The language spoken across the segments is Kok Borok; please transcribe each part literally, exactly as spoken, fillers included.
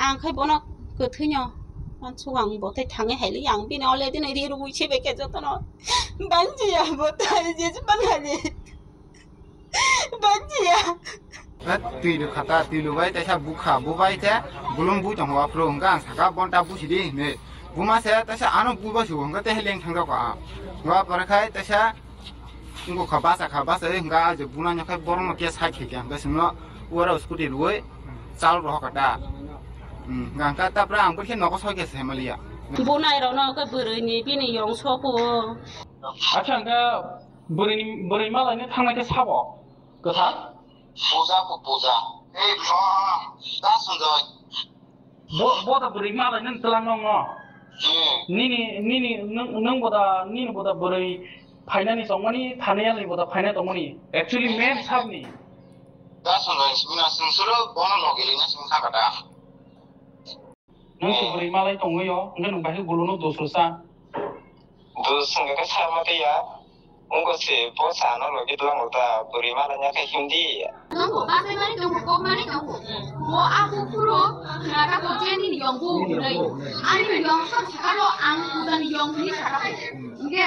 Ang khai bono kwthwino uansuk ang bo tei thangwi hai li ang bini already no ri rwui se bai khe jotono. Banjiya bo tai je je ban hai. Banjiya. Twi lu khata, twi lu bai, taisa bukha, bu bai te, bulung bu tong wa pro, hwnka ang saka bonta bu sidi, ne. Bu ma se, taisa ano bu ba su, hwnka te heleng thang ka. Wa pore khai, taisa, ngo kha basa kha, basa, eh, hwnka je buna nyo khai borong no ke sai khe kya, hwnka sino, wara scooty luwe, chal ro ka ta. Hmm, hwnka ta pra ang pore nogo soi ke se maliya. Bunai rok no ke bwrwi ni bini yong sopo. Acha, hwnka bwrwi ni, bwrwi malai ni thang nai ke sabo. Kwthar? Puja ko puja. Ei, bro, da Sanjoy. Bo, bo da bwrwi malai nang tlang nong no. Hmm. Nini, nini, nang, nang bo da, nini bo da bwrwi phainani tongmani, thani yali bo da phaina tongmani. Actually, main sabni. Da Sanjoy, simi na sing suro, bono logi lina sing sakata. Nwng se bwrwi malai tongwi o, hwnkhe nwng bahai guluno dos rwsa. Dos wngkha khe sama tei ya. Wngkha se bo sana logi tlango ta, bwrwi malai ya khe himdi. Tongo, bathai mani tongo, kok mani tongo. Bo a buphuru khna kha bo je nini yong bu hwnwi. Ani yong sok saka bo ang pujani yong hwnwi saka bo. Hwnkhe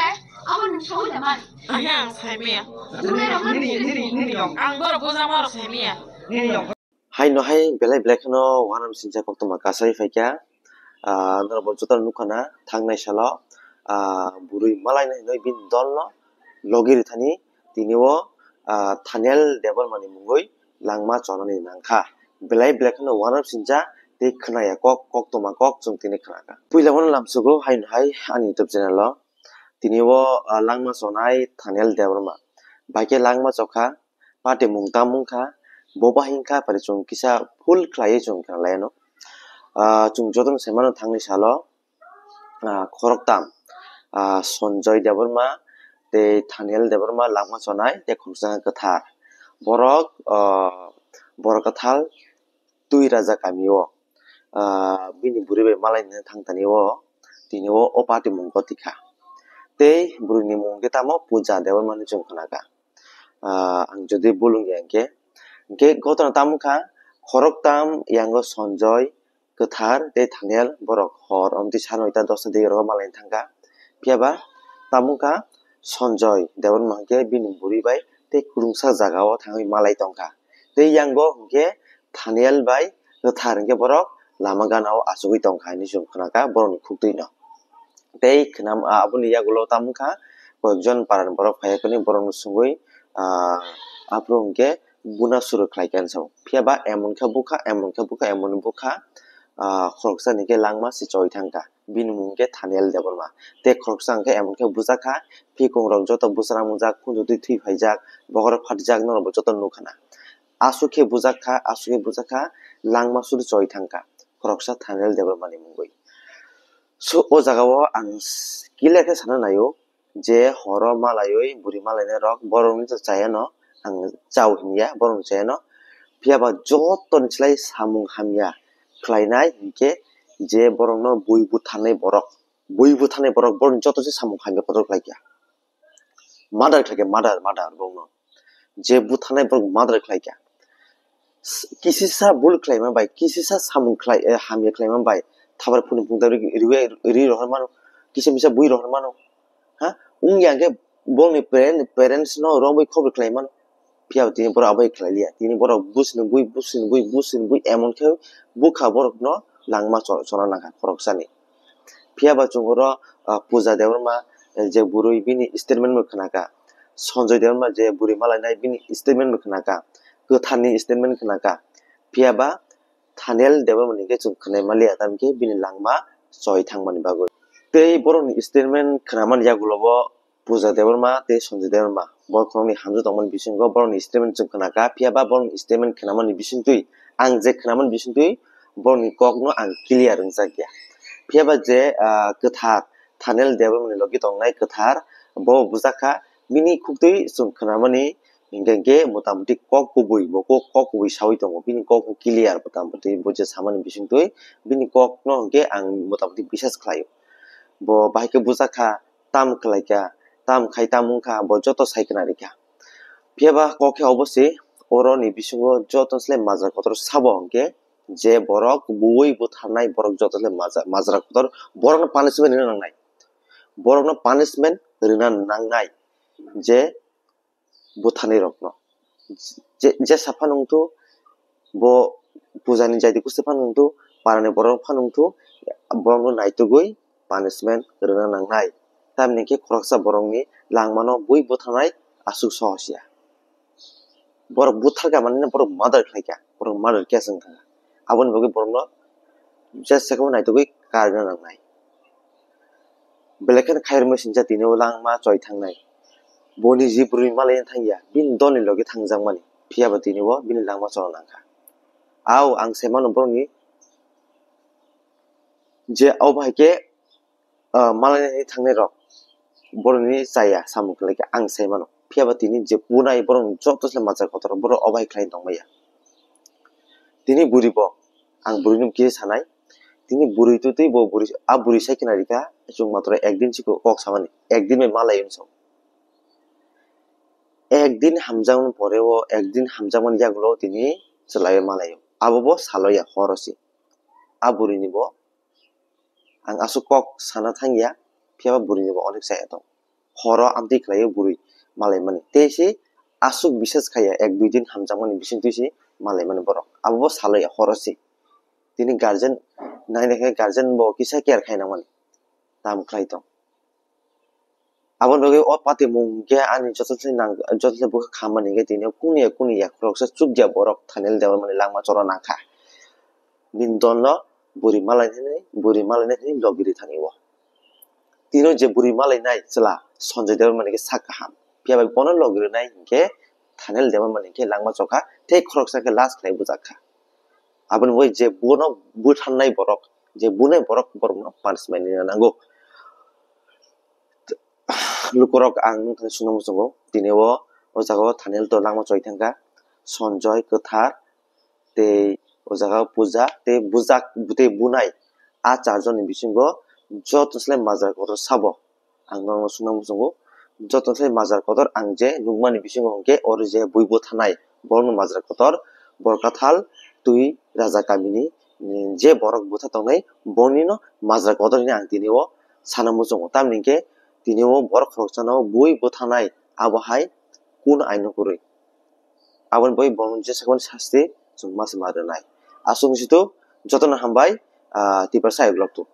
abo nwng saui da man. Ahe ang saimaya. Nini, nini, nini yong. Ang borok bujama rok saimaya. Nini yong. Haino hai belai belai kheno uanam sincha koktwma kasai phaikha. Ah, norok bo joto nukha na thangnai salo, ah, bwrwi malai hinwi bini dol no logi rwthani tini o, ah, Thaniel Debbarma ni mungwi langma chonani nangkha. Belai belai kheno uanam sincha tei khwnaya kok, koktwma kok chwng tini khnakha. Puila bono lamsugo haino hai ani YouTube channel o. Tini o, ah, langma chonai Thaniel Debbarma. Bai khe langma chokha, patimung tam wngkha, bo bahai wngkha, pari chwng kisa full khlaiwi chwng khnalaiano. Ah, chwng jotono sai mano thangni salo, ah, khoroktam, ah, Sanjoy Debbarma tei Thaniel Debbarma langma chonai tei khoroksa kwthar. Borok, ah, borok kwthal twi raja kami o, ah, bini bwrwi bai malai nini thang tani o, tini o, o patimung goti kha. Tei bwrwini mung khe tamo Puja Debbarma hinwi chwng khna kha. Ah, ang jodi bul wngya hwnkhe, hwnkhe gotona tamo kha, khoroktam yango Sanjoy, Kwthar tei Thaniel borok hor omtwi sa noita dosta digi rogo malai thang kha. Phiya ba tamo kha Sanjoy Debbarma hwnkhe bini bwrwi bai tei kwrwngsa jaga o thangwi malai tong kha. Tei yango hwnkhe Thaniel bai Kwthar hwnkhe borok lama gana o achugwi tong kha hinwi chwng khna kha borokni khuktwi no. Tei khnam, ah, aboni yagulo tamo kha koyekjon parani borok phaiya khe borokno swngwi, ah, aphuru hwnkhe buna suru khlai kha hinwi sao. Phiya ba emon khe bukha, emon khe bukha, emon bukha, ah, khoroksa ni khe langma se choi thang kha. Bini mung khe Thaniel Debbarma. Tei khoroksa hwnkhe emon khe bujak kha, phikungrok joto bwsarang wngjak, khunju twi thwi phaijak, bokhorok phatijak, norok bo joto nukha na. Aswk khe bujak kha, aswk khe bujak kha, langma suri choi thang kha, khoroksa Thaniel Debbarma ni mungwi. So, o jaga o ang s-, clear khe sana naio je horo malaiwi bwrwi malainai rok borokni to chayano ang chao hinya, borokni chayano. Phiya ba jotoni slai samung hamya khlainai hinkhe je borokno bui butharnai borok, bui butharnai borok borokni joto se samung hamya kotor khlai kha. Murder khlai kha, murder, murder borokno. Je butharnai borok murder khlai kha. S-, kisisa bul khlaima bai, kisisa samung khlai, eh, hamya khlaima bai, thabar phunuk phunukdar ri, ri, ri rohor mano, kisa misa bui rohor mano. Ha? Wngya hwnkhe borokni parent, parents no romwi khobor khlai mano. Phiya tini borok abo hai khlai liya. Tini borok busini bui, busini bui, busini bui, emon khe bukha borokno langma cho-, chona nangkha khoroksani. Phiya ba chwng oro, ah, Puja Debbarma, eh, je bwrwi bini statement bo khna kha. Sanjoy Debbarma je bwrwi malainai bini statement bo khna kha. Kwtharni statement khna kha. Phiya ba Thaniel Debbarma ni khe chwng khwnai maliya, tamni khe bini langma choi thangmani bagwi. Tei borokni statement khnamani yagulo bo Puja Debbarma tei Sanjoy Debbarma borok khoroknwi hamjak tongmani bisingo borokni statement chwng khna kha, phiya ba borokni statement khnamani bisingtwi, ang je khnamani bisingtwi borokni kokno ang clear wngjak ya. Phiya ba je, ah, Kwthar, Thaniel Debbarmani logi tongnai Kwthar, bo bujak kha, bini khuktwi chwng khnamani hinkhe, hinkhe motamuti kok kubui, bo kok, kok kubui saui tongo, bini kok bo clear motamuti bo je samani bisingtwi, bini kokno hinkhe ang motamuti bisas khlaio. Bo bahai khe bujak kha, tam khlai kha, tam khai tam wng kha, bo joto sai khna rikha. Phiya ba kok khe obo se, oro ni bisingo joto slai majra kotor sabo hwnkhe, Je borok bui butharnai borok joto le majra, majra kotor, borokno punishment rwna nangnai. Borokno punishment rwna nangnai. Je butharnai rokno. Je, je saphano wngthu, bo pujani jaiti kustu phano wngthu, parani borok phano wngthu, borokno naitugwi punishment rwna nangnai. Tamni khe khoroksa borokni langmano bui butharnai aswk sohos ya. Borok butharkha manwi borok murder khlaikha, borok murder case wngkha. Aboni bagwi borokno je sakao naitugwi karna nangnai. Belai kheno khairokma sincha tini o langma choi thangnai. Boni je bwrwi malai thangya, bini dolni loge thangjakmani, phiyaba tini o bini langma chona nangkha. Au ang sai mano borokni je o bahai khe, ah, malainani thangnai rok borokni chaya samung khlai khe ang sai mano. Phiyaba tini je bunai borokni joto se majra kotor borok o bahai khlai tongmaya. Tini bwrwi bo, ang bwrwini kisa sanai, tini bwrwi twi twi bo bwrwi, a bwrwi sai khna rikha, chwng matro ekdin si kok samani, ekdin bai malai wngsa. Ekdin hamjakmani pore o, ekdin hamjakmani yagulo tini chwlaiwi malai o. Abo bo salo ya horo se. A bwrwini bo ang aswk kok sana thangya, phiyaba bwrwini bo onek chaya tong. Horo amtwi khlaiwi bwrwi malaimani. Tei se aswk bisas khaiya, ek dui din hamjakmani bisingtwi se malaimani borok. Abo bo salo ya horo se. Tini guardian naina khe guardian bo kisa care khaina mani. Tam khlai tong. Aboni bagwi o patimung khe ani joto se nang, joto se bwkha khammani khe tini kunu ya kunu ya khoroksa chukya borok Thanel Debbarmani langma chora nangkha. Bini dolno bwrwi malainani, bwrwi malainani logiri thani o. Tino je bwrwi malainai chwla Sanjay Debbarmani khe sak kaham. Phiya bai bono logirinai hinkhe Thanel Debbarmani khe langma chokha, tei khoroksa khe last khlai bujakha. Aboni bagwi je bono butharnai borok, je bunai borok, borokno punishment rina nango. Lukurok ang nukthani sungna muchungo, tini o, o jaga o Thanel to langma choi thangkha, Sanjay, Kwthar, tei o jaga o Puja, tei bujak, tei bunai, a charjonni bisingo joto se majra kotor sabo. Ang nono sungna muchungo, joto se majra kotor ang je nukmani bisingo hwnkhe oro je bui butharnai, borokno majra kotor, Borkathal, twi Raja kamini, mm, je borok butha tongnai, bonino majra kotor hinwi ang tini o sana muchungo. Tamni hwnkhe tini o borok khoroksano bui butharnai, abo hai kun aino kwrwi. Aboni bagwi bono jesakmani sasti chwng ma se ma rwnai. Aswk wngsitu, jotono hambai, ah, Tiprasa I vlog tu.